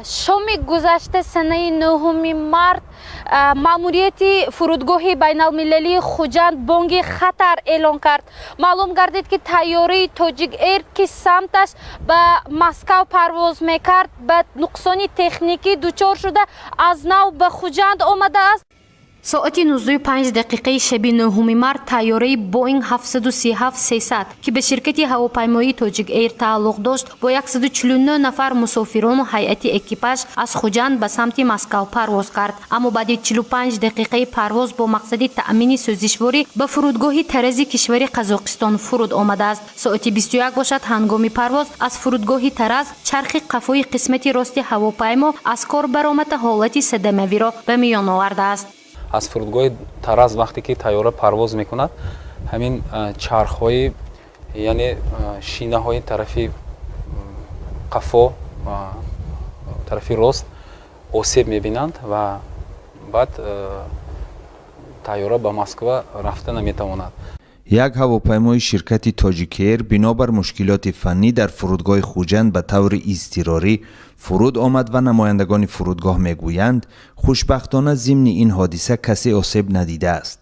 Шоми гузашта, санаи 9 март, маъмурияти фурудгоҳи байналмилалии Хуҷанд бонги хатар эълон кард. Маълум гардид, ки тайёраи Тоҷик Эйр, ки самташ ба Москав парвоз мекард, ба нуқсони техникӣ дучор шуда, аз нав ба Хуҷанд омадааст. Соати 19:05 дақиқаи шаби 9 март тайёраи Боинг 737-300, ки ба ширкати ҳавопаймоии Тоҷик Эйр тааллуқ дошт, бо 149 нафар мусофирону ҳайати экипаж аз Хуҷанд ба самти Москав парвоз кард. Аммо баъди 45 дақиқаи парвоз бо мақсади таъмини сӯзишворӣ ба фурудгоҳи Тарази кишвари Қазоқистон фуруд омадааст. Соати 21 бошад, ҳангоми парвоз аз фурудгоҳи Тараз чархи қафои қисмати рости ҳавопаймо аз кор баромада, ҳолати садамавиро ба миён овардааст. Аз фурудгоҳи Тараз вақте ки тайёра парвоз мекунад, ҳамин чархҳои, яъне шинаҳои тарафи қафо, тарафи рост осеб мебинанд ва баъд тайёра ба Москва рафта наметавонад. Як ҳавопаймои ширкати Тоҷикэйр бинобар мушкилоти фаннӣ дар фурудгоҳи Хуҷанд ба таври изтирорӣ фуруд омад ва намояндагони фурудгоҳ мегӯянд, хушбахтона зимни ин ҳодиса касе осеб надидааст.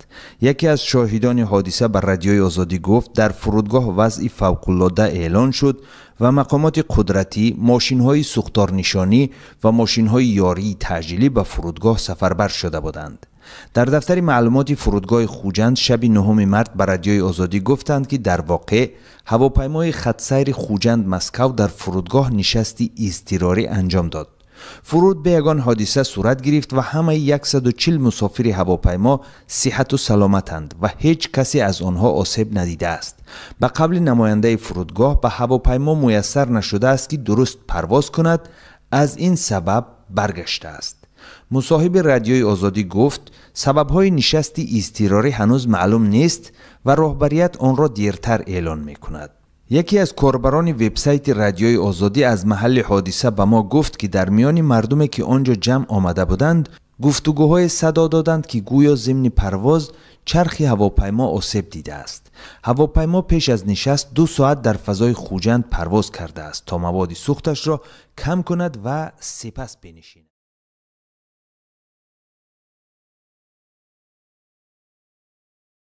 Яке аз шоҳидони ҳодиса ба Радиои Озодӣ гуфт, дар фурудгоҳ вазъи фавқулода эълон шуд ва мақомоти қудратӣ, мошинҳои сӯхторнишонӣ ва мошинҳои ёрии таъҷилӣ ба фурудгоҳ сафарбар шуда буданд. Дар дафтари маълумоти фурудгоҳи Хуҷанд шаби 9 март ба Радиои Озодӣ гуфтанд, ки дар воқеъ ҳавопаймои хатсайри Хуҷанд Москав дар фурудгоҳ нишасти изтирорӣ анҷом дод. Фуруд бе ягон ҳодиса сурат гирифт ва ҳамаи 140 мусофири ҳавопаймо сиҳату саломатанд ва ҳеҷ касе аз онҳо осеб надидааст. Ба қавли намояндаи фурудгоҳ, ба ҳавопаймо муяссар нашудааст, ки дуруст парвоз кунад, аз ин сабаб баргаштааст. Мусоҳиби Радиои Озодӣ гуфт, сабабҳои нишасти изтирорӣ ҳанӯз маълум нест ва роҳбарият онро дертар эълон мекунад. Яке аз корбарони вебсайти Радиои Озодӣ аз маҳалли ҳодиса ба мо гуфт, ки дар миёни мардуме, ки он ҷо ҷамъ омада буданд, гуфтугӯҳое садо доданд, ки гӯё зимни парвоз чархи ҳавопаймо осеб дидааст. Ҳавопаймо пеш аз нишаст 2 соат дар фазои Хуҷанд парвоз кардааст, то маводи сӯхташро кам кунад ва сипас бинишинад.